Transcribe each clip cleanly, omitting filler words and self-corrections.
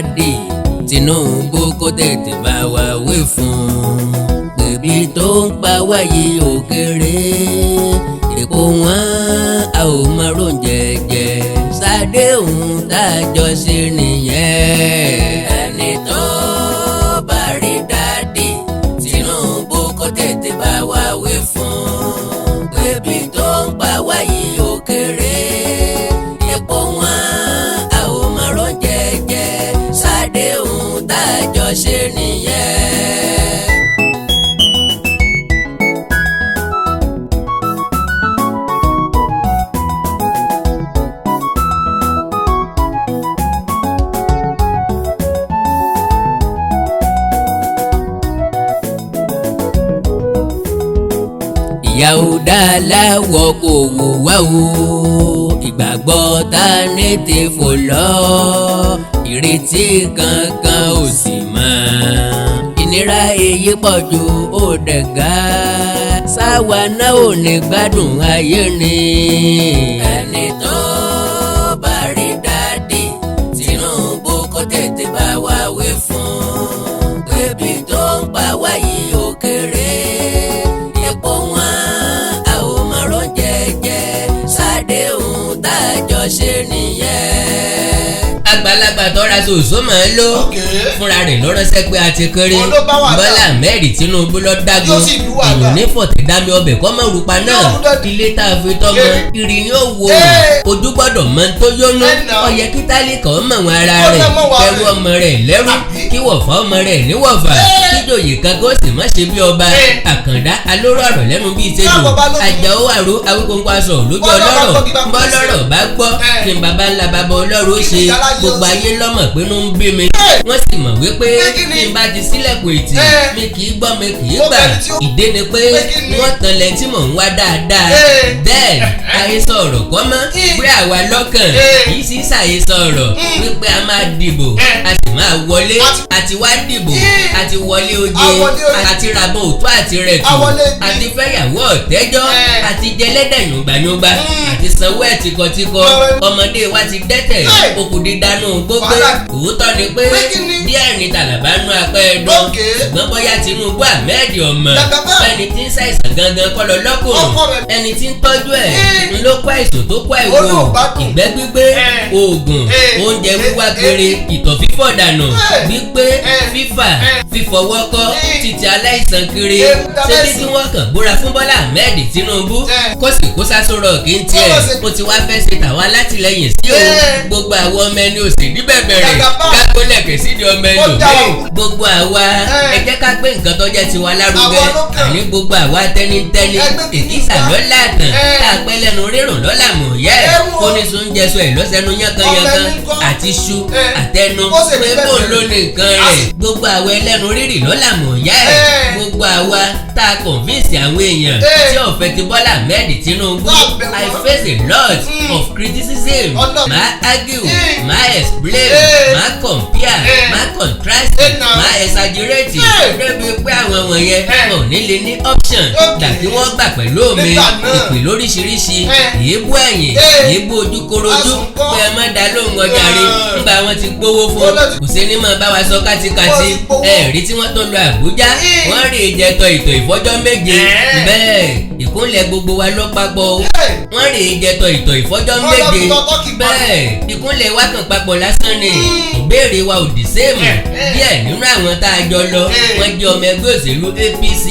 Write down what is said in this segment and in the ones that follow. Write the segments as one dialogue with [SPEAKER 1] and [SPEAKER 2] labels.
[SPEAKER 1] Daddy Tinubu kó tètè bá wa wí fún pèbí tó ń pa wáyé òkèrè èkó wọn a ò mọ róúnjẹ jẹ ṣàdéhùn tá a jọ ṣe nìyẹn. Ẹni tó bá rí Daddy Tinubu kó tètè bá wa wí fún pèbí tó ń pa wáyé òkèrè epo wọn a ò mọ róúnjẹ jẹ ṣàdéhùn tá a jọ ṣe nìyẹn. Ìyàwó dáláwọ̀ kò wò wá o, ìgbàgbọ́ ta ní ti fò lọ, ìrètí kankan ò sì mọ́. Ìnira èyí pọ̀ ju ó dẹ̀gá, sáwa náà ò ní gbádùn ayé ni. Ẹni tó bá rí Daddy Tinubu kó tètè bá wa wí fún pébi tó ń pa wáyé òkèrè epo wọn a ò mọ róúnjẹ jẹ ṣàdéhùn tá a jọ ṣe nìyẹn. Àgbàlagbà tọ́ra ṣoṣo máa ń lò fúnra rẹ̀ lọ́rọ́sẹ́ pé a ti kéré.
[SPEAKER 2] Òun ló bá wàhálà.
[SPEAKER 1] Bọ́lá Ahmed Tinubu ló dágun.
[SPEAKER 2] Yóò sì lù wàhálà.
[SPEAKER 1] Èèyàn ní fọ̀tẹ̀ dámi ọbẹ̀ kọ́ mọ́ rupa náà.
[SPEAKER 2] Yóò rú dandan.
[SPEAKER 1] Ilé tá a fi tọ́mọ
[SPEAKER 2] Kéré.
[SPEAKER 1] ìrì ni ó wo. Ojú gbọ́dọ̀ mọ tó yónú.
[SPEAKER 2] Ẹnà.
[SPEAKER 1] Ó yẹ kí tálíkà ọmọ wọn ara
[SPEAKER 2] Ó
[SPEAKER 1] rẹ̀
[SPEAKER 2] náà mọ̀ wá
[SPEAKER 1] kẹrù
[SPEAKER 2] rẹ̀.
[SPEAKER 1] ọmọ rẹ̀ lẹ́rú,
[SPEAKER 2] Àbí?
[SPEAKER 1] kí wọ̀fà ọmọ rẹ̀ níwọ̀fà, kíjòyè kan kó sì má ṣe bí ọba. Àkàndá alóró ọ̀rọ̀ lẹ́nu bíi tẹ́lù.
[SPEAKER 2] Káàbọ̀ bá lókun.
[SPEAKER 1] Àjàó àrò Awíkóńkó aṣọ lójú
[SPEAKER 2] Bọ́lá bá
[SPEAKER 1] ọlọ́rọ̀
[SPEAKER 2] gbọ́ kí bá kú sí.
[SPEAKER 1] bọ́lọ́rọ̀ bá gbọ́ kí n baba ńlá baba ọlọ́rọ̀ ó
[SPEAKER 2] Kí
[SPEAKER 1] ṣe
[SPEAKER 2] ni ìyálà yóò
[SPEAKER 1] gbogbo
[SPEAKER 2] ṣe?
[SPEAKER 1] ayé lọ́mọ̀ pé inú ń bí mi. Wọ́n sì mọ̀ wípé
[SPEAKER 2] Pé kí ni?
[SPEAKER 1] bí n bá ti sílẹ̀kùn ètì, mi kì í gbọ́, mi kì í
[SPEAKER 2] Mo
[SPEAKER 1] gbà.
[SPEAKER 2] bẹ̀rù tí ó-
[SPEAKER 1] Ìdí ni pé
[SPEAKER 2] Pé kí ni?
[SPEAKER 1] wọ́n tan lẹ́yìn tí mò ń wá dáadáa. Bẹ́ẹ̀ àhesọ ọ̀rọ̀ kọ́ mọ́ pé àwa lọ́kàn kì í sì ṣàhesọ ọ̀rọ̀ wípé a máa dìbò, a sì máa wọlé. A ti wá dìbò, a ti wọlé oje,
[SPEAKER 2] A wọlé oje.
[SPEAKER 1] a ti rabọ̀ òtún àti rẹ̀tù,
[SPEAKER 2] A wọlé ibi.
[SPEAKER 1] a ti fẹ́yàwó ọ̀tẹ́jọ́, a ti jẹlẹ́dẹ̀ yùngbàyùngbà, a ti sanwó ẹ̀ tíkọtíkọ. Ọmọdé wa ti dẹ́tẹ̀, okùn dídánú gbogbo.
[SPEAKER 2] Wàhálà.
[SPEAKER 1] Òótọ́ ni pé
[SPEAKER 2] Pé kí ni?
[SPEAKER 1] díẹ̀ ní tàlàbà nú apẹ́ ẹ̀dùn, ṣùgbọ́n bóyá Tinubu Ahmed ọmọ
[SPEAKER 2] Jagaba.
[SPEAKER 1] ẹni tí ń ṣàìsàn gangan kọ́ lọ lọ́kùnrin,
[SPEAKER 2] Ọkọ rẹ̀.
[SPEAKER 1] ẹni tí ń tọ́jú ẹ̀ ń ló kó àìsàn tó kó àìwò,
[SPEAKER 2] Ó lóun gbádùn.
[SPEAKER 1] ìgbẹ́ gbígbé, oògùn, oúnjẹ wíwá kiri, ìtọ̀ fífọ̀ dànù, gbígbé, fífà, fífọwọ́kọ́, títí aláìsàn kiri.
[SPEAKER 2] Dábẹ́sì.
[SPEAKER 1] Ṣebí tí wọ́n kàn búra fún Bọ́lá Ahmed Tinubu kó sì kó sásọ̀rọ̀ kí n tiẹ̀
[SPEAKER 2] Kó lọ sí-
[SPEAKER 1] ó ti wá fẹ́ ṣe tàwa látìlẹ́yìn sí o. Gbogbo àwọn ọmọ ẹni òsì níbẹ̀ bẹ̀rẹ̀
[SPEAKER 2] Jagaba.
[SPEAKER 1] kákólẹ̀kẹ̀ sídìí ọmọ
[SPEAKER 2] Ó
[SPEAKER 1] ẹlòmíì.
[SPEAKER 2] dá o.
[SPEAKER 1] Gbogbo àwa, ẹ jẹ́ ká gbé nǹkan tó jẹ́ tiwa lárugẹ.
[SPEAKER 2] Àwa ló kàn.
[SPEAKER 1] Àní gbogbo àwa tẹ́nítẹ́ní
[SPEAKER 2] Ẹgbẹ́ kìíní
[SPEAKER 1] èkìsà
[SPEAKER 2] gbà.
[SPEAKER 1] lọ́la tàn tá a pẹ́ lẹ́nu rírùn lọ́la mọ̀ yẹ́
[SPEAKER 2] Ẹ wo.
[SPEAKER 1] oníṣu ń jẹsọ ẹ̀ lọ́sẹ̀nu yánkanyànkan
[SPEAKER 2] Ọmọ ẹni ńkọ́?
[SPEAKER 1] àti ṣu àtẹnu
[SPEAKER 2] Ó sì
[SPEAKER 1] pé
[SPEAKER 2] rí
[SPEAKER 1] bó
[SPEAKER 2] bẹ́ẹ̀.
[SPEAKER 1] ló ní nǹkan rẹ̀. Gbogbo àwa ẹlẹ́nu rírì lọ́la mọ̀ yẹ́ ẹ̀. Gbogbo àwa tá a convince àwọn èèyàn tí ọ̀fẹ́ ti Bọ́lá Ahmed Tinubu.
[SPEAKER 2] Tá a bẹ̀
[SPEAKER 1] I
[SPEAKER 2] wọ́n.
[SPEAKER 1] face a lot of criticism. Máa argue, máa explain, máa compare, máa contrast,
[SPEAKER 2] Now.
[SPEAKER 1] máa exaggerate débi pé àwọn wọ̀nyẹn wọn ò ní lè ní option dàbí wọ́n gbà pẹ̀lú mi.
[SPEAKER 2] Nígbà náà.
[SPEAKER 1] Ìpè lóríṣiríṣi, èébú ẹ̀yìn, èébú ojúkorojú
[SPEAKER 2] Asùn kọ́.
[SPEAKER 1] pé ẹ má dá lóhùn ọjà rí nígbà wọn ti gbowó fún
[SPEAKER 2] Ó lọ
[SPEAKER 1] kò sí ní máa bá wa sọ kátikáti.
[SPEAKER 2] Wọ́n ti gbowó.
[SPEAKER 1] Ẹ̀rí tí wọ́n tó lọ Àbújá, wọ́n rí ìjẹtọ̀ ètò ìfọ́jọ́ 7. Bẹ́ẹ̀ ìkúnlẹ̀ gbogbo wa ló papọ̀ o. Wọ́n rí ìjẹtọ̀ ètò ìfọ́jọ́
[SPEAKER 2] Wọ́n lọ
[SPEAKER 1] 7.
[SPEAKER 2] fi tọ́ tọ́kì pa.
[SPEAKER 1] Bẹ́ẹ̀ ìkúnlẹ̀ wa kàn papọ̀ lásán ni. Ìbéèrè wa ò dì same. Díẹ̀ nínú àwọn tá a jọ lọ, wọ́n jẹ́ ọmọ ẹgbẹ́ òṣèlú APC.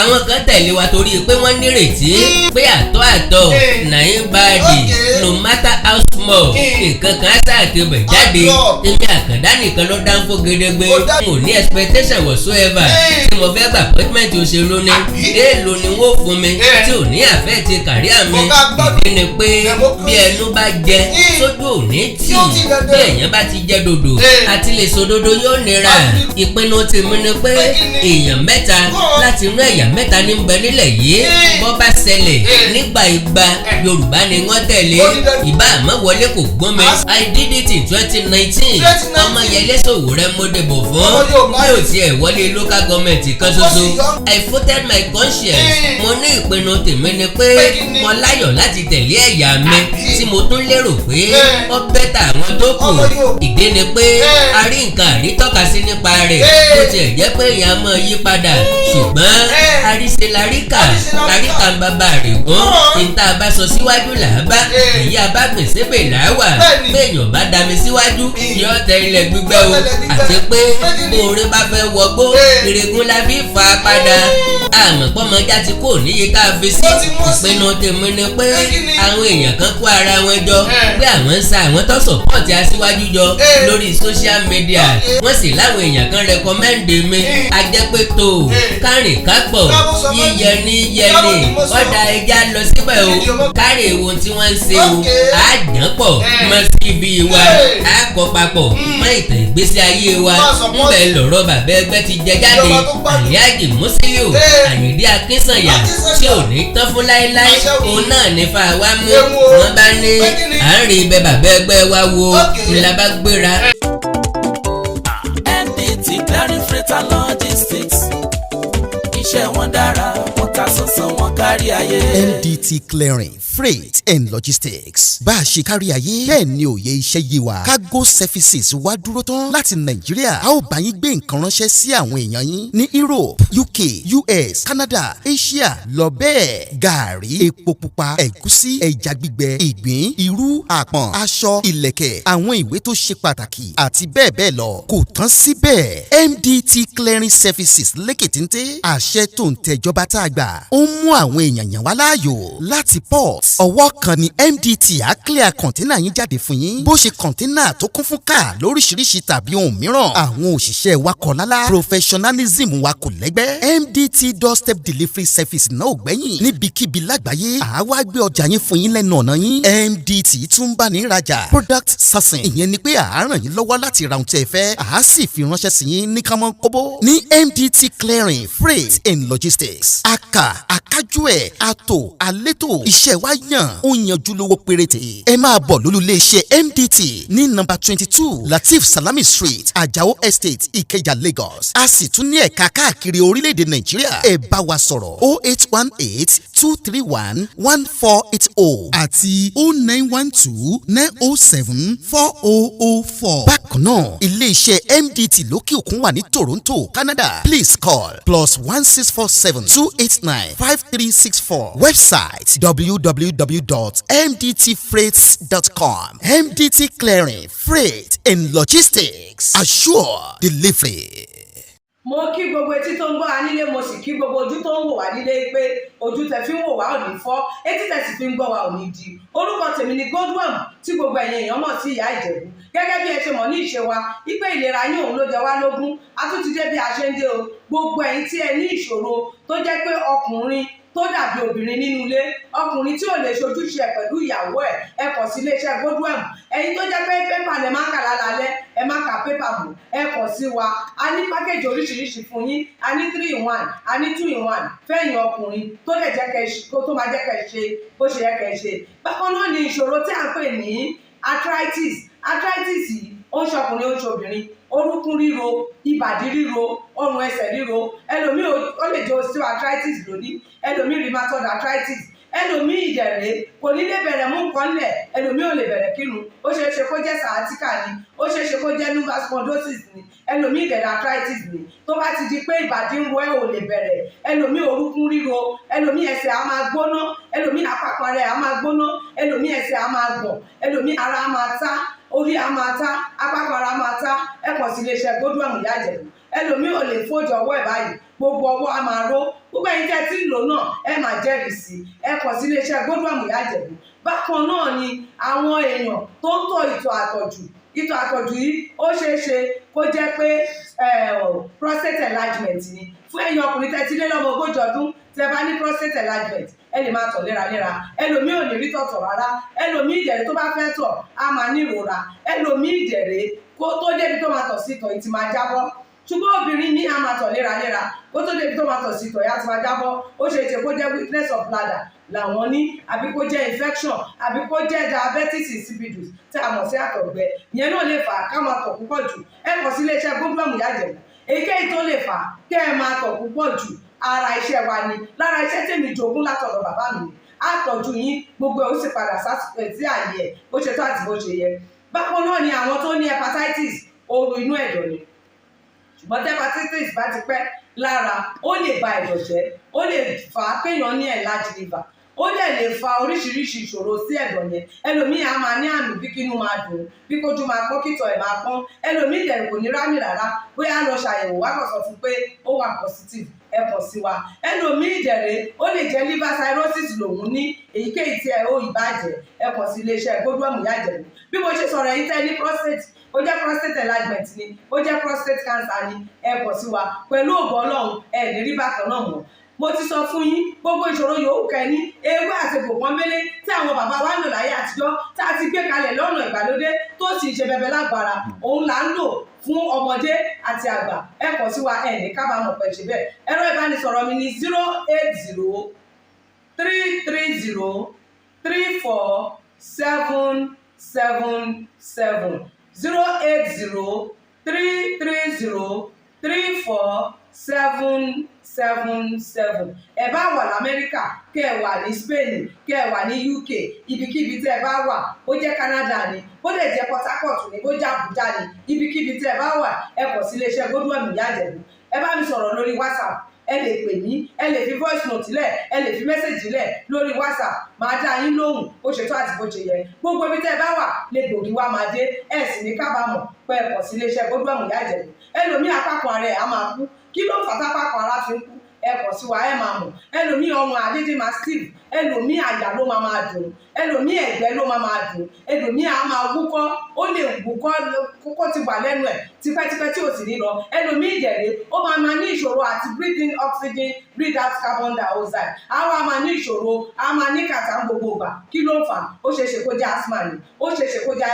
[SPEAKER 1] Àwọn kan tẹ̀lé wa torí pé wọ́n nírètí pé àtọ́ àtọ́ nàí báàdì, no matter how small, nǹkan kan á ṣàtìbẹ̀ jáde.
[SPEAKER 2] Àtọ́.
[SPEAKER 1] Èmi Àkàndá nìkan ló dáńfó gedegbe.
[SPEAKER 2] Ó
[SPEAKER 1] N ò ní expectation whatsoever tí mo fẹ́ gba appointment òṣèlú ni.
[SPEAKER 2] Àbí?
[SPEAKER 1] Èèlò ni wọ́n fún mi tí ò ní àfẹ́ ti career mi?
[SPEAKER 2] Mo ká gbádùn
[SPEAKER 1] Ìdí ni pé
[SPEAKER 2] democracy.
[SPEAKER 1] bí ẹnu bá jẹ sójú ò ní tì.
[SPEAKER 2] Yóò ti dandan.
[SPEAKER 1] Bí èèyàn bá ti jẹ dòdò àti lè sòdodo yóò nira. Ìpinnu tèmi ni pé
[SPEAKER 2] Pé kí ni?
[SPEAKER 1] èèyàn mẹ́ta
[SPEAKER 2] Go on.
[SPEAKER 1] láti inú ẹ̀yà mẹ́ta ní bẹ nílẹ̀ yìí. Bọ́ bá ṣẹlẹ̀ nígbà igba, Yorùbá ni wọ́n tẹ̀lé.
[SPEAKER 2] Ó di dandan.
[SPEAKER 1] Ìbá àmọ́ wọlé kò gbọ́n mi. I did it in 2019.
[SPEAKER 2] 2019.
[SPEAKER 1] Ọmọyẹlé Sowore mo dìbò fún.
[SPEAKER 2] Ọmọ Yorùbá
[SPEAKER 1] Mi ò tiẹ̀ wọlé local government kan
[SPEAKER 2] Ó
[SPEAKER 1] ṣoṣo.
[SPEAKER 2] sì yọ.
[SPEAKER 1] I voted my conscience. Mo ní ìpinnu. Ìpinnu tèmi ni pé
[SPEAKER 2] Pé kí ni?
[SPEAKER 1] mo láyọ̀ láti tẹ̀lé ẹ̀yà mi
[SPEAKER 2] Àbí?
[SPEAKER 1] tí mo tún lérò pé ó better àwọn tó kù.
[SPEAKER 2] Ọmọ yóò.
[SPEAKER 1] Ìdí ni pé a rí nǹkan àrítọ́ka sí nípa rẹ̀. Bó tiẹ̀ jẹ́ pé èèyàn máa yí padà, ṣùgbọ́n àríṣe laríkà.
[SPEAKER 2] Àríṣe laríkà.
[SPEAKER 1] Laríkà ń bàbá rẹ̀ gún. Níta bá sọ síwájú là á bá. Èyí abágbèsébè là á wà. Béèyàn bá dami síwájú, yóò tẹ ilẹ̀ gbígbẹ́ o.
[SPEAKER 2] Yóò tẹ ilẹ̀ gbígbẹ́.
[SPEAKER 1] Àti pé
[SPEAKER 2] Pé kí ni?
[SPEAKER 1] bóore bá fẹ́ wọgbó, ìrègùn la fi fà á padà. Àmọ́ pọ́nmọ́já ti kò níye tá a fi sí.
[SPEAKER 2] Ó ti wọ́n sí.
[SPEAKER 1] Ìpinnu tèmi ni pé
[SPEAKER 2] Pé kí ni?
[SPEAKER 1] àwọn èèyàn kan kó ara wọn jọ pé àwọn ń sa àwọn tó support aṣíwájú jọ lórí social media. Wọ́n sì láwọn èèyàn kan recommend mi. A jẹ́ pé tó kárìn kápọ̀,
[SPEAKER 2] Kábọ̀ sọ fún
[SPEAKER 1] yíyẹ ní yẹ
[SPEAKER 2] Kábọ̀
[SPEAKER 1] ní
[SPEAKER 2] ni mo sọ.
[SPEAKER 1] ọ̀dà ẹja lọ síbẹ̀ o.
[SPEAKER 2] Ìdí ọmọ.
[SPEAKER 1] Kárì èwo tí wọ́n ń ṣe o. Á jàn pọ̀ mọ́ CV wa. Á kọ papọ̀ mọ́ ìtàn ìgbésí ayé wa.
[SPEAKER 2] Má support.
[SPEAKER 1] Ńbẹ̀ lọ̀rọ̀ bàbá ẹgbẹ́ ti jẹ jáde.
[SPEAKER 2] Ìjọba tó gbádùn.
[SPEAKER 1] Àlíájì Musiliu Àyìndé Akínsànyà
[SPEAKER 2] Akínsànyà.
[SPEAKER 1] tí ò ní tán fún láéláé.
[SPEAKER 2] Àṣẹ wo.
[SPEAKER 1] Òun náà ní fa wa mú.
[SPEAKER 2] Ewu o.
[SPEAKER 1] Wọ́n bá ní
[SPEAKER 2] Pé kí ni?
[SPEAKER 1] à ń rí ibẹ̀ bàbá ẹgbẹ́ wa wo ńlá bá gbéra.
[SPEAKER 3] MDT Clearing Freight and Logistics, iṣẹ́ wọn dára, wọ́n ta sánsán, wọn kárí ayé.
[SPEAKER 4] MDT Clearing Freight and Logistics, bá a ṣe kárí ayé bẹ́ẹ̀ ni òye iṣẹ́ yé wa. Cargo services wá dúró tán láti Nàìjíríà. A ó bá yín gbé nǹkan ránṣẹ́ sí àwọn èèyàn yín ní Europe, UK, US, Canada, Asia lọ bẹ́ẹ̀. Gàárì, epo pupa, ẹ̀gúsí, ẹja gbígbẹ, ìgbín, irú, àpọ̀n, aṣọ, ìlẹ̀kẹ̀, àwọn ìwé tó ṣe pàtàkì àti bẹ́ẹ̀ bẹ́ẹ̀ lọ. Kò tán síbẹ̀, MDT Clearing Services lékètéńté. Àṣẹ tó ń tẹjọba tá a gbà ó ń mú àwọn èèyàn yàn wá láàyò láti port. Ọwọ́ kan ni MDT á clear container yín jáde fún yín, bó ṣe container tó kún fún káà lóríṣiríṣi tàbí ohun mìíràn. Àwọn òṣìṣẹ́ wa kọ̀ lálá, professionalism wa kò lẹ́gbẹ́. MDT doorstep delivery service náà ò gbẹ́yìn. Níbikíbi lágbàáyé, àá wá gbé ọjà yín fún yín lẹ́nu ọ̀nà yín. MDT tún bá ní rajà, product sourcing, ìyẹn ni pé àá ràn yín lọ́wọ́ láti ra ohun tí ẹ fẹ́, àá sì fi ránṣẹ́ sí yín ní kánmọ́ kóbó. Ní MDT Clearing Freight and Logistics, aka akájú ẹ̀, àtò àlétò, iṣẹ́ wa yàn, ó yanjú, lówó péréte. Ẹ máa bọ̀ lólú iléeṣẹ́ MDT ní nọ́mbà 22 Lateef Salami Street, Ajao Estate, Ìkẹjà, Lagos. A sì tún ní ẹ̀ka káàkiri orílẹ̀-èdè Nàìjíríà. Ẹ bá wa sọ̀rọ̀ 08182311480 àti 09129074004. Bákan náà, iléeṣẹ́ MDT lókè òkun wà ní Toronto, Canada. Please call +16472895364. Website www.mdtfreights.com. MDT Clearing Freight and Logistics, assure delivery.
[SPEAKER 5] Mo kí gbogbo etí tó ń gbọ́ wa nílé, mo sì kí gbogbo ojú tó ń wò wá nílé pé ojú tẹ fi ń wò wá ò ní fọ́, etí tẹ sì fi ń gbọ́ wa ò ní di. Orúkọ tèmi ni Godwin, tí gbogbo ẹ̀yin èèyàn mọ̀ sí Ìyá Ìjẹ̀bú. Gẹ́gẹ́ bí ẹ ṣe mọ̀ ní ìṣe wa wípé ìlera yín òun ló jẹ wá lógún, a tún ti dé bí a ṣe ń dé o. Gbogbo ẹ̀yin tí ẹ ní ìṣòro tó jẹ́ pé ọkùnrin tó dàbí obìnrin nínú ilé, ọkùnrin tí ò lè ṣojúṣe ẹ̀ pẹ̀lú ìyàwó ẹ̀, ẹ kàn sí iléeṣẹ́ Godwin. Ẹ̀yin tó jẹ́ pé pépà lẹ máa ń kà lálálẹ́, ẹ má ka pépà mọ́, ẹ kàn sí wa. A ní package oríṣiríṣi fún yín. A ní three in one, a ní two in one fẹ́yìn ọkùnrin tó lè jẹ́ kẹ́ kó tó máa jẹ́ kẹ́ ṣe bó ṣe yẹ kẹ́ ṣe. Bákan náà ni ìṣòro tí à ń pè ní arthritis. Arthritis yìí, ó ń ṣọkùnrin, ó ń ṣobìnrin. Orúnkún ríro, ìbàdí ríro, ọrùn ẹsẹ̀ ríro. Ẹlòmíì ó lè jẹ́ osteoarthritis lónìí, ẹlòmíì rheumatoid arthritis, ẹlòmíì ìdẹ̀rẹ̀ kò ní lè bẹ̀rẹ̀ mú nǹkan lẹ̀, ẹlòmíì ò lè bẹ̀rẹ̀ kírun. Ó ṣeé ṣe kó jẹ́ sciatica ni, ó ṣeé ṣe kó jẹ́ lumbar spondylosis ni, ẹlòmíì ìdẹ̀rẹ̀ arthritis ni. Tó bá ti di pé ìbàdí ń wọ ẹ́, ò lè bẹ̀rẹ̀, ẹlòmíì orúnkún ríro, ẹlòmíì ẹsẹ̀ á máa gbóná, ẹlòmíì àpapọ̀ rẹ̀ á máa gbóná, ẹlòmíì ẹsẹ̀ á máa gbọ̀n, ẹlòmíì ara á máa tá, orí á máa tá, apákan ara á máa tá, ẹ kàn sí iléeṣẹ́ Godwin Ìyá Ìjẹ̀bú. Ẹlòmíì ò lè fold ọwọ́ ẹ̀ báyìí, gbogbo ọwọ́ á máa ró. Gbogbo ẹ̀yin tẹ́ ẹ ti ń lò náà, ẹ máa jẹ́rìí sí i. Ẹ kàn sí iléeṣẹ́ Godwin Ìyá Ìjẹ̀bú. Bákan náà ni àwọn èèyàn tó ń tọ̀ ìtọ̀ àtọ̀jù. Ìtọ̀ àtọ̀jù yìí, ó ṣeé ṣe kó jẹ́ pé prostate enlargement ni. Fún ẹ̀yin ọkùnrin tẹ́ ti lé lọ́mọ 40 ọdún, tẹ́ bá ní prostate enlargement, ẹ lè máa tọ̀ léraléra. Ẹlòmíì ò ní rí tọ̀tọ̀ rárá. Ẹlòmíì ìdẹ̀rẹ̀, tó bá fẹ́ tọ̀, á máa ní ìrora. Ẹlòmíì ìdẹ̀rẹ̀, kó tó débi tó máa tọ̀ sí, ìtọ̀ yìí ti máa jábọ́. Ṣùgbọ́n obìnrin ní, á máa tọ̀ léraléra, kó tó débi tó máa tọ̀ sí, ìtọ̀ yìí á ti máa jábọ́. Ó ṣe é ṣe kó jẹ́ weakness of bladder làwọn ní, àbí kó jẹ́ infection, àbí kó jẹ́ diabetes insipidus tí a mọ̀ sí àtọ̀gbẹ. Ìyẹn náà lè fà á ká máa tọ̀ púpọ̀ jù. Ẹ kàn sí iléeṣẹ́ Godwin Ìyá Ìjẹ̀bú. Èyíkéyìí tó lè fà á kẹ́ ẹ máa tọ̀ púpọ̀ jù. Ara iṣẹ́ wa ni, lára iṣẹ́ tèmi jogún látọ̀dọ̀ bàbá mi ni. Á tọ́jú yín, gbogbo ẹ̀ ó sì padà sí àyè ẹ̀ bó ṣe tó àti bó ṣe yẹ. Bákan náà ni àwọn tó ní hepatitis, ooru inú ẹ̀dọ̀ ni. Ṣùgbọ́n tí hepatitis bá ti pẹ́ lára, ó lè ba ẹ̀dọ̀ jẹ́, ó lè fà á kéèyàn ní enlarged liver, ó dẹ̀ lè fa oríṣiríṣi ìṣòro sí ẹ̀dọ̀ yẹn. Ẹlòmíì á máa ní àmì bí kínú máa dùn, bí kójú máa pọ́n, kítọ̀ ẹ̀ máa pọ́n. Ẹlòmíì dẹ̀ kò ní rámì rárá. Bóyá lọ ṣàyẹ̀wò, wá kàn sọ fún pé ó wà positive, ẹ kàn sí wa. Ẹlòmíì dẹ̀rẹ̀, ó lè jẹ́ liver cirrhosis lòun ní. Èyíkéyìí tí ẹ ó ìbàjẹ́, ẹ kàn sí iléeṣẹ́ Godwin Ìyá Ìjẹ̀bú. Bí mo ṣe sọ̀rọ̀ yìí, tẹ́ ní prostate, ó jẹ́ prostate enlargement ni, ó jẹ́ prostate cancer ni, ẹ kàn sí wa. Pẹ̀lú ògo Ọlọ́run, ẹ ní rí bákan náà mọ́. Mo ti sọ fún yín, gbogbo ìṣòro yòówù kẹ́ni, ewé àti egbò pọ́nbélé tí àwọn bàbá wa ń lò láyé àtijọ́, tá a ti gbé kalẹ̀ lọ́nà ìgbàlódé, tó sì ń ṣe bẹbẹ lágbára, òun là ń lò fún ọmọdé àti àgbà. Ẹ kàn sí wa, ẹ ní kábàámọ̀ pẹ̀ ṣe bẹ́ẹ̀. Ẹ̀rọ ìbánisọ̀rọ̀ mi ní 08033034777, 08033034777. Ẹ bá wà lamẹ́ríkà, kẹ́ ẹ wà ní Spain, kẹ́ ẹ wà ní UK, ibikíbi tẹ́ ẹ bá wà, bó jẹ́ Canada ni, bó lè jẹ́ Port Harcourt ni, bó jẹ́ Abuja ni, ibikíbi tẹ́ ẹ bá wà, ẹ kàn sí iléeṣẹ́ Godwin Ìyá Ìjẹ̀bú. Ẹ bá mi sọ̀rọ̀ lórí WhatsApp, ẹ lè pè mí, ẹ lè fi voice note lẹ̀, ẹ lè fi message lẹ̀ lórí WhatsApp, máa dá yín lóhùn bó ṣe tó àti bó ṣe yẹ. Gbogbo ibi tẹ́ ẹ bá wà lè gbòógì wá máa dé, ẹ sì ní kábàámọ̀ pé ẹ kàn sí iléeṣẹ́ Godwin Ìyá Ìjẹ̀bú. Ẹlòmíì, apákan ara ẹ̀ á máa kú. Kí ló fà tápákan ara fi ń kú? Ẹ kàn sí wa, ẹ máa mọ̀. Ẹlòmíì, ọrùn àdédé máa stiff. Ẹlòmíì, àyà ló máa máa dùn. Ẹlòmíì, ẹ̀gbẹ́ ló máa máa dùn. Ẹlòmíì á máa wúkọ́, ó lè wúkọ́ kókó ti wà lẹ́nu ẹ̀ tipẹ́tipẹ́ tí ò sì ní lọ. Ẹlòmíì ìjẹ̀rẹ̀, ó máa máa ní ìṣòro àti breathe in oxygen, breathe out carbon dioxide. Á wá máa ní ìṣòro, á máa ní kàtà gbogbo ìgbà. Kí ló ń fà? Ó ṣeé ṣe kó jẹ́ asthma ni, ó ṣeé ṣe kó jẹ́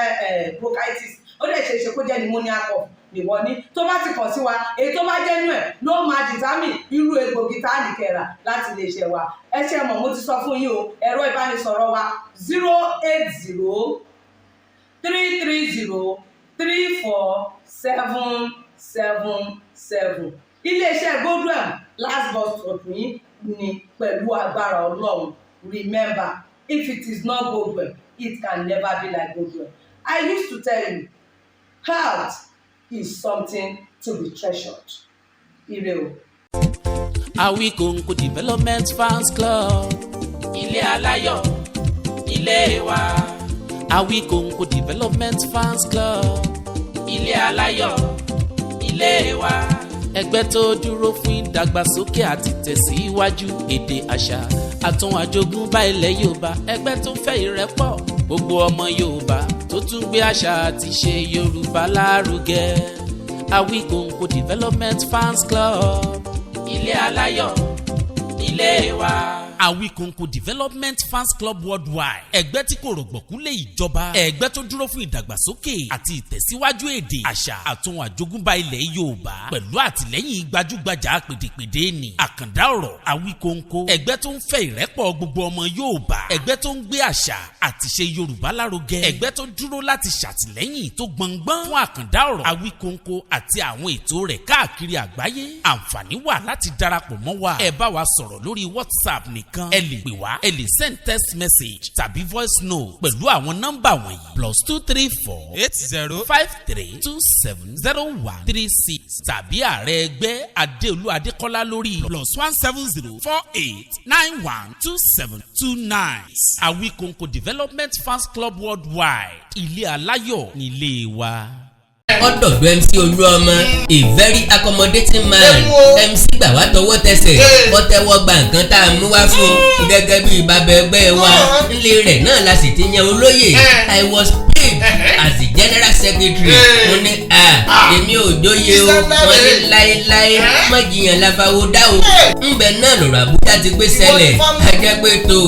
[SPEAKER 5] bronchitis, ó dẹ̀ ṣeé ṣe kó jẹ́ pneumonia cough nìwọ ní. Tó bá ti kàn sí wa, èyí tó bá jẹ́ nú ẹ̀ ló máa determine irú egbògi tá a ní kẹrà láti lè ṣe wa. Ẹ ṣe mọ̀, mo ti sọ fún yín o. Ẹ̀rọ ìbánisọ̀rọ̀ wa, 08033034777. Iléeṣẹ́ Godwin, last bus stop yín ni pẹ̀lú agbára Ọlọ́run. Remember, if it is not Godwin, it can never be like Godwin. I used to tell you, health is something to be treasured. Ire o.
[SPEAKER 3] Awikonko Development Fans Club. Ilé aláyọ̀, ilé wa. Awikonko Development Fans Club. Ilé aláyọ̀, ilé wa. Ẹgbẹ́ tó dúró fún ìdàgbàsókè àti tẹ̀síwájú èdè, àṣà àtún àjogúnbá ilẹ̀ Yorùbá. Ẹgbẹ́ tó fẹ́ ìrẹ́pọ̀ gbogbo ọmọ Yorùbá, tó tún gbé àṣà àti ṣe Yorùbá lárugẹ. Awikonko Development Fans Club. Ilé aláyọ̀, ilé wa.
[SPEAKER 2] Awikonko Development Fans Club Worldwide, ẹgbẹ́ tí kò rọ̀gbọ̀kú lé ìjọba, ẹgbẹ́ tó dúró fún ìdàgbàsókè àti ìtẹ̀síwájú èdè, àṣà àtún àjogúnbá ilẹ̀ Yorùbá, pẹ̀lú àtìlẹ́yìn gbajúgbajà pèdèpèdè ni Àkàndá Ọ̀rọ̀ Awikonko. Ẹgbẹ́ tó ń fẹ́ ìrẹ́pọ̀ gbogbo ọmọ Yorùbá, ẹgbẹ́ tó ń gbé àṣà àti ṣe Yorùbá lárugẹ, ẹgbẹ́ tó dúró láti ṣàtìlẹ́yìn tó gbọngbọ́n fún Àkàndá Ọ̀rọ̀ Awikonko àti àwọn ètò rẹ̀ káàkiri àgbáyé. Àǹfààní wà láti darapọ̀ mọ́ wa. Ẹ bá wa sọ̀rọ̀ lórí WhatsApp nìkan, ẹ lè pè wá, ẹ lè send text message tàbí voice note pẹ̀lú àwọn nọ́mbà wọ̀nyí: +234
[SPEAKER 6] 80
[SPEAKER 2] 53270136, tàbí ààrẹ ẹgbẹ́ Adéolú Adékọ́lá lórí +17048912729. Awikonko Development Fans Club Worldwide, ilé aláyọ̀ nílé wa.
[SPEAKER 1] Ọ̀dọ̀dọ̀ MC Olúọmọ, a very accommodating man. MC gbà wá tọwọ́ tẹsẹ̀, ó tẹ́wọ́ gba nǹkan tá a mú wá fún un gẹ́gẹ́ bí bàbá ẹgbẹ́ wa. Nílé rẹ̀ náà la sì ti yan olóyè. I was paid as the general secretary. Mo ní à, èmi ò jóye o. Wọ́n ní láéláé, má jiyàn láfáwó dá o. Ńbẹ náà lọ̀rọ̀ Àbújá ti gbé ṣẹlẹ̀. Ajẹ́ pé tó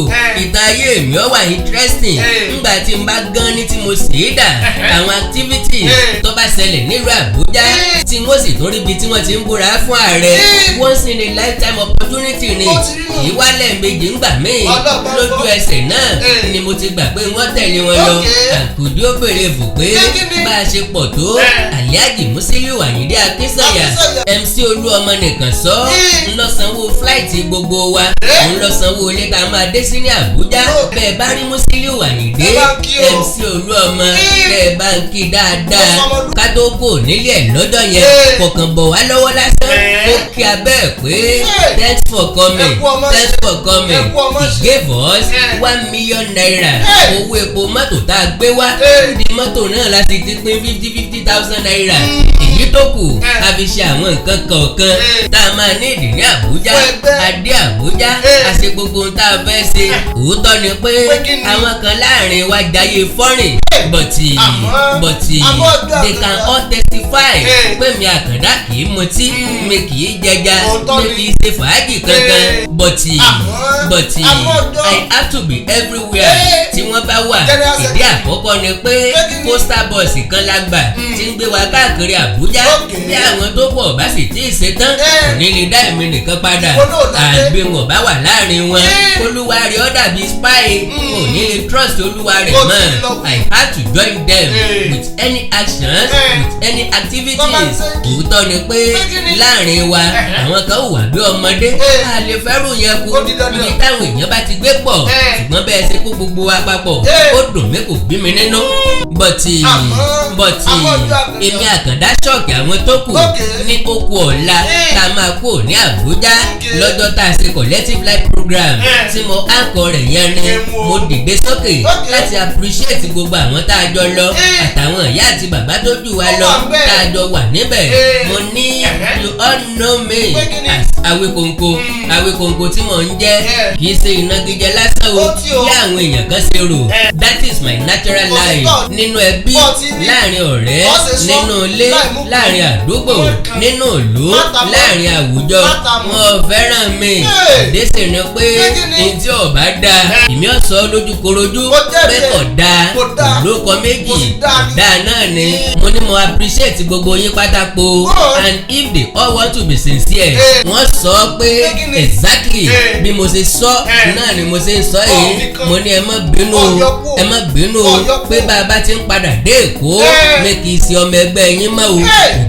[SPEAKER 1] ìtàn ayé mi ó wà interesting ńgbà tí n bá gán ní tí mo sì í dà àwọn activities tó bá ṣẹlẹ̀ nílùú Àbújá, tí wọ́n sì tún ríbi tí wọ́n ti ń búra fún ààrẹ. Once in a lifetime opportunity ni, kì í wálẹ̀ méjì ńgbà míì. Lójú ẹsẹ̀ náà ni mo ti gbà pé wọ́n tẹ̀lé wọn lọ. Àkùdí ó béèrè fò pé bá a ṣe pọ̀ tó, Alhaji Musiliu Ayinde Akínsànyà, MC Olúọmọ nìkan sọ ńlọ́sanwó. Flight gbogbo wa, òun lọ sanwó ilé tá a máa dé sí ní Àbújá. Bẹ́ẹ̀ bá rí Musiliu Àyìndé,
[SPEAKER 6] Ẹ bá ń kí o.
[SPEAKER 1] MC Olúọmọ, bẹ́ẹ̀ bá ń kí dáadáa.
[SPEAKER 6] Ó sọmọlú.
[SPEAKER 1] Ká tó kò nílé ẹ̀ lọ́jọ́ yẹn, kọ̀ọ̀kan bọ̀ wá lọ́wọ́ lásán, ó kí abẹ́ ẹ̀ pé, "Thanks for coming."
[SPEAKER 6] Ẹ kú ọmọ
[SPEAKER 1] "Thanks
[SPEAKER 6] ṣe.
[SPEAKER 1] for coming."
[SPEAKER 6] Ẹ kú ọmọ
[SPEAKER 1] He
[SPEAKER 6] ṣe.
[SPEAKER 1] gave us ₦1 million, owó epo mọ́tò tá a gbé wá. Ní mọ́tò náà láti ti pín ₦50,000. Èyí tó kù, a fi ṣe àwọn nǹkan kọ̀ọ̀kan tá a máa ní ìdí ní Àbújá.
[SPEAKER 6] Fún ẹgbẹ́.
[SPEAKER 1] A dé Àbújá, a ṣe gbogbo ohun tá a fẹ́ ṣe. Òótọ́ ni pé
[SPEAKER 6] Pé kí ni?
[SPEAKER 1] àwọn kan láàrin wa jayé foreign, but but
[SPEAKER 6] àmọ́ ọjọ́
[SPEAKER 1] they can
[SPEAKER 6] àkàndá.
[SPEAKER 1] all testify pé mi Àkàndá kì í mutí, mi kì í jẹja,
[SPEAKER 6] Òótọ́
[SPEAKER 1] mi
[SPEAKER 6] ni.
[SPEAKER 1] kì í ṣe fàájì kankan, but but
[SPEAKER 6] àmọ́ ọjọ́.
[SPEAKER 1] I have to be everywhere tí wọ́n bá wà.
[SPEAKER 6] General
[SPEAKER 1] Ìdí
[SPEAKER 6] Secretary.
[SPEAKER 1] àkọ́kọ́ ni pé
[SPEAKER 6] Pé kí ni?
[SPEAKER 1] coaster bus kan la gbà tí ń gbé wa káàkiri Àbújá. Bí àwọn tó pọ̀ bá sì tí ì ṣe tán, kò ní lè dá èmi nìkan padà.
[SPEAKER 6] Ìwọ náà dákẹ́.
[SPEAKER 1] Àgbẹ̀ wọn bá wà láàrin wọn, olúwa rẹ̀ ó dàbí spy, kò ní lè trust olúwa rẹ̀
[SPEAKER 6] Ó ti
[SPEAKER 1] mọ́.
[SPEAKER 6] lọ.
[SPEAKER 1] I had to join them with any actions, with any activities.
[SPEAKER 6] Bàbá ń ṣe kí.
[SPEAKER 1] Òótọ́ ni pé
[SPEAKER 6] Pé kí ni?
[SPEAKER 1] láàrin wa, àwọn kan wà bí ọmọdé, a lè fẹ́rù yẹn kú
[SPEAKER 6] Ó di dandan.
[SPEAKER 1] ibi táwọn èèyàn bá ti gbé pọ̀. Ṣùgbọ́n bẹ́ẹ̀ ṣe kó gbogbo wa papọ̀, ó dùn mí, kò bí mi nínú, but but
[SPEAKER 6] àmọ́ ọjọ́ àkàndá.
[SPEAKER 1] èmi Àkàndá shock àwọn tó kù ní kókó ọ̀la tá a máa kú ní Àbújá. Lọ́jọ́ tá a ṣe collective life program tí mo anchor rẹ̀ yẹn ni
[SPEAKER 6] Ẹ wo.
[SPEAKER 1] mo dìde sókè láti appreciate gbogbo àwọn tá a jọ lọ àtàwọn ìyá àti bàbá tó jù wá
[SPEAKER 6] Ó
[SPEAKER 1] lọ
[SPEAKER 6] wà ńbẹ̀.
[SPEAKER 1] tá a jọ wà níbẹ̀. Mo ní, "You all know me
[SPEAKER 6] Pé kí ni?
[SPEAKER 1] as Awikonko." Awikonko tí mò ń jẹ́ kì í ṣe ìnagijẹ lásán o,
[SPEAKER 6] Ó tí o.
[SPEAKER 1] bí àwọn èèyàn kan ṣe rò. That is my natural
[SPEAKER 6] Kò sí
[SPEAKER 1] life
[SPEAKER 6] tọ́.
[SPEAKER 1] nínú ẹbí,
[SPEAKER 6] Bọ́ ti rí.
[SPEAKER 1] láàrin ọ̀rẹ́,
[SPEAKER 6] Bọ́ ṣe sọ.
[SPEAKER 1] nínú ilé,
[SPEAKER 6] Láì mú kú.
[SPEAKER 1] láàrin àdúgbò,
[SPEAKER 6] Mú kan.
[SPEAKER 1] nínú ìlú,
[SPEAKER 6] Má ta mọ́.
[SPEAKER 1] láàrin àwùjọ.
[SPEAKER 6] Má ta mọ́.
[SPEAKER 1] Wọn ò fẹ́ràn mi. Ìdésì ni pé
[SPEAKER 6] Pé kí ni?
[SPEAKER 1] ní tí ò bá dáa, èmi ò sọ lójúkorojú
[SPEAKER 6] Mo jẹ́rìí
[SPEAKER 1] pé
[SPEAKER 6] ẹ̀.
[SPEAKER 1] kò dáa.
[SPEAKER 6] Kò dáa.
[SPEAKER 1] Lóko méjì,
[SPEAKER 6] Kò sì dáa ni.
[SPEAKER 1] dáa náà ni. Mo ní mo appreciate gbogbo yín pátákó,
[SPEAKER 6] Good.
[SPEAKER 1] and if they all want to be sincere, wọ́n sọ pé
[SPEAKER 6] Pé kí ni?
[SPEAKER 1] exactly bí mo ṣe sọ náà ni mo ṣe ń sọ yìí.
[SPEAKER 6] Fi kan.
[SPEAKER 1] Mo ní ẹ má bínú o,
[SPEAKER 6] Ọ̀yọ́ kú.
[SPEAKER 1] ẹ má bínú o,
[SPEAKER 6] Ọ̀yọ́ kú.
[SPEAKER 1] pé bá a bá ti ń padà dé Èkó, mi kì í ṣe ọmọ ẹgbẹ́ yín mọ́ o.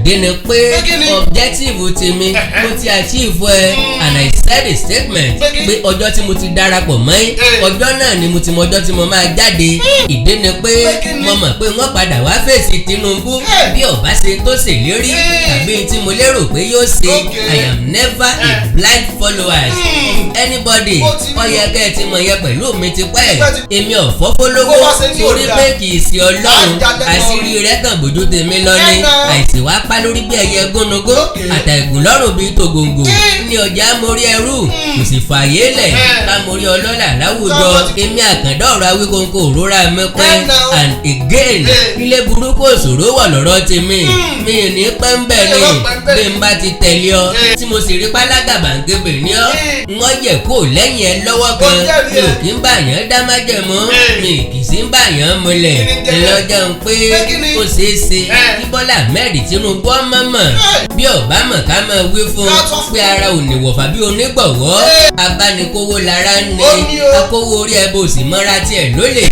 [SPEAKER 1] Ìdí ni pé
[SPEAKER 6] Pé kí ni?
[SPEAKER 1] objective tèmi, mo ti achieve ẹ, and I said a statement
[SPEAKER 6] Pé kí?
[SPEAKER 1] pé ọjọ́ tí mo ti darapọ̀ mọ́ yín, ọjọ́ náà ni mo ti mọ ọjọ́ tí mo máa jáde. Ìdí ni pé
[SPEAKER 6] Pé kí ni?
[SPEAKER 1] mo mọ̀ pé wọ́n padà wá fèsì Tinubu bí ó bá ṣe tó ṣèlérí tàbí tí mo lérò pé yóò ṣe. I am never a blind followers of anybody.
[SPEAKER 6] Ó ti
[SPEAKER 1] Ó
[SPEAKER 6] rí
[SPEAKER 1] yẹ kẹ́ ẹ ti mọ̀ yẹn pẹ̀lú mi ti pẹ́.
[SPEAKER 6] Tipẹ́.
[SPEAKER 1] Èmi ò fọ́fọ́ lówó
[SPEAKER 6] Bó bá ṣe ní
[SPEAKER 1] torí
[SPEAKER 6] òdà.
[SPEAKER 1] pé kì í ṣe Ọlọ́run.
[SPEAKER 6] Á jalè lọ.
[SPEAKER 1] Àṣírí rẹ̀ kàn bójú tèmi lọ ni.
[SPEAKER 6] Ẹ nà.
[SPEAKER 1] Àìsí wá pa lórí bí ẹyẹ gúnugún, àtàìgùn lọ́rùn bíi tògòǹgò ní ọjà mórí ẹrú, kò sì fààyè lẹ̀ ká mórí ọlọ́lá láwùjọ. Èmi Àkàndá ọ̀rọ̀ Awíkonko òrórà mi pẹ́.
[SPEAKER 6] Ẹ nà.
[SPEAKER 1] And again, ilé burúkú òṣòro wọ̀ lọ́rọ̀ tèmi. Mi ì ní pẹ́ńbẹ́
[SPEAKER 6] Ẹ
[SPEAKER 1] ni
[SPEAKER 6] má pẹ́ ń bẹ̀.
[SPEAKER 1] bí n bá ti tẹ̀lé ọ, tí mo sì rí pálágàbàǹgebè ní ọ, wọ́n yẹ kó lẹ́yìn ẹ lọ́wọ́ kan.
[SPEAKER 6] Mo jẹ́rìí
[SPEAKER 1] Mi ò
[SPEAKER 6] ẹ.
[SPEAKER 1] kí ń bàyàn dá májẹ̀mú, mi kì í sí ń bàyàn múlẹ̀.
[SPEAKER 6] Kí ni jẹ́ bẹ́ẹ̀?
[SPEAKER 1] Lọ́jọ́ ń pé
[SPEAKER 6] Pé kí ni?
[SPEAKER 1] ó ṣeé ṣe kí Bọ́lá Ahmed Tinubu ọmọ mọ̀. Bí ọba mọ̀, ká máa wí fún
[SPEAKER 6] Ká tún fún
[SPEAKER 1] pé ara ò ní wọ̀fà bí onígbọ̀wọ́ abánikówó lára ń ní.
[SPEAKER 6] Ó ní o.
[SPEAKER 1] Akówó orí ẹ bó sì mọ́ra tiẹ̀ lólè,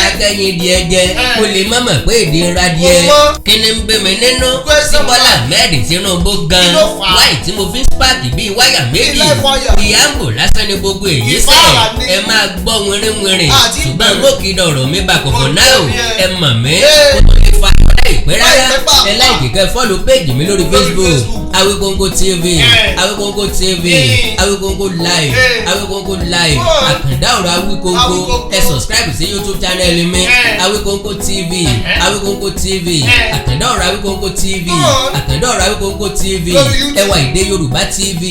[SPEAKER 1] akẹ́yìn díẹ̀ jẹ, ó lè má mọ̀ pé èdè ń ra díẹ̀.
[SPEAKER 6] Mo mọ̀.
[SPEAKER 1] Kí ni ń gbé mi nínú sí
[SPEAKER 6] Question
[SPEAKER 1] Bọ́lá
[SPEAKER 6] mark.
[SPEAKER 1] Ahmed Tinubu gan?
[SPEAKER 6] Kí ló fà á?
[SPEAKER 1] Wáì tí mo fi ń spark bíi wáyà méjì,
[SPEAKER 6] live wire.
[SPEAKER 1] ìyáǹbò lásán ni gbogbo èyí sẹ́.
[SPEAKER 6] Ìfáàrà ni.
[SPEAKER 1] Ẹ máa gbọ́ wìrìwìrì,
[SPEAKER 6] Àti
[SPEAKER 1] ṣùgbọ́n
[SPEAKER 6] ìbẹ̀rù.
[SPEAKER 1] mo kì í dọ̀rọ̀ mi bá kọ̀kọ̀
[SPEAKER 6] Mo
[SPEAKER 1] náà o.
[SPEAKER 6] jẹ́rìí ẹ.
[SPEAKER 1] Ẹ mọ̀ mí kó tó lè fa láìpẹ́ rárá.
[SPEAKER 6] Láìpẹ́ pàápàá.
[SPEAKER 1] Ẹ like, kẹ́ follow page mi lórí
[SPEAKER 6] Lórí
[SPEAKER 1] Facebook,
[SPEAKER 6] Facebook.
[SPEAKER 1] Awikonko TV, Awikonko TV, Awikonko Live, Awikonko Live,
[SPEAKER 6] Go on.
[SPEAKER 1] Àkàndá ọ̀rọ̀ Awikonko.
[SPEAKER 6] Awikonko.
[SPEAKER 1] Ẹ subscribe sí YouTube channel mi, Awikonko TV, Awikonko TV, Àkàndá ọ̀rọ̀ Awikonko TV,
[SPEAKER 6] Go on.
[SPEAKER 1] Àkàndá ọ̀rọ̀ Awikonko TV,
[SPEAKER 6] Lórí YouTube.
[SPEAKER 1] Ẹwà Èdè Yorùbá TV,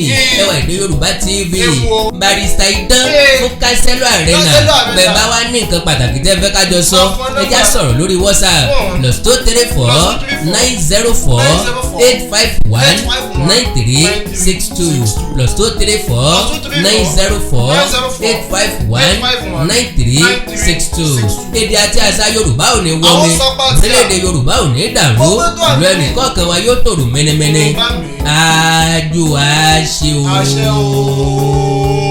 [SPEAKER 1] Ẹwà Èdè Yorùbá TV.
[SPEAKER 6] Ewo.
[SPEAKER 1] Barrister Idán fún Kánsẹ́lò Arena.
[SPEAKER 6] Kánsẹ́lò Arena.
[SPEAKER 1] Bẹ́ẹ̀ bá wá ní nǹkan pàtàkì tẹ́ fẹ́ kájọ sọ,
[SPEAKER 6] Máa fọ́n
[SPEAKER 1] ẹ já
[SPEAKER 6] nọ́mbà.
[SPEAKER 1] sọ̀rọ̀ lórí WhatsApp,
[SPEAKER 6] Go on.
[SPEAKER 1] +234
[SPEAKER 6] +234
[SPEAKER 1] 904
[SPEAKER 6] 904
[SPEAKER 1] 851
[SPEAKER 6] 851
[SPEAKER 1] 9362, +234 904 851 9362. Èdè àti àṣà Yorùbá ò ní wọmi,
[SPEAKER 6] Àwọn sọpá tí a-
[SPEAKER 1] orílẹ̀-èdè Yorùbá ò ní dàrú,
[SPEAKER 6] Gbogbo tó
[SPEAKER 1] ìlú
[SPEAKER 6] àmì.
[SPEAKER 1] ẹnì kọ̀ọ̀kan wa yóò tòrò mẹ́nẹ́mẹ́nẹ́.
[SPEAKER 6] Yorùbá mi.
[SPEAKER 1] Ájú àṣẹ o.
[SPEAKER 6] Àṣẹ o.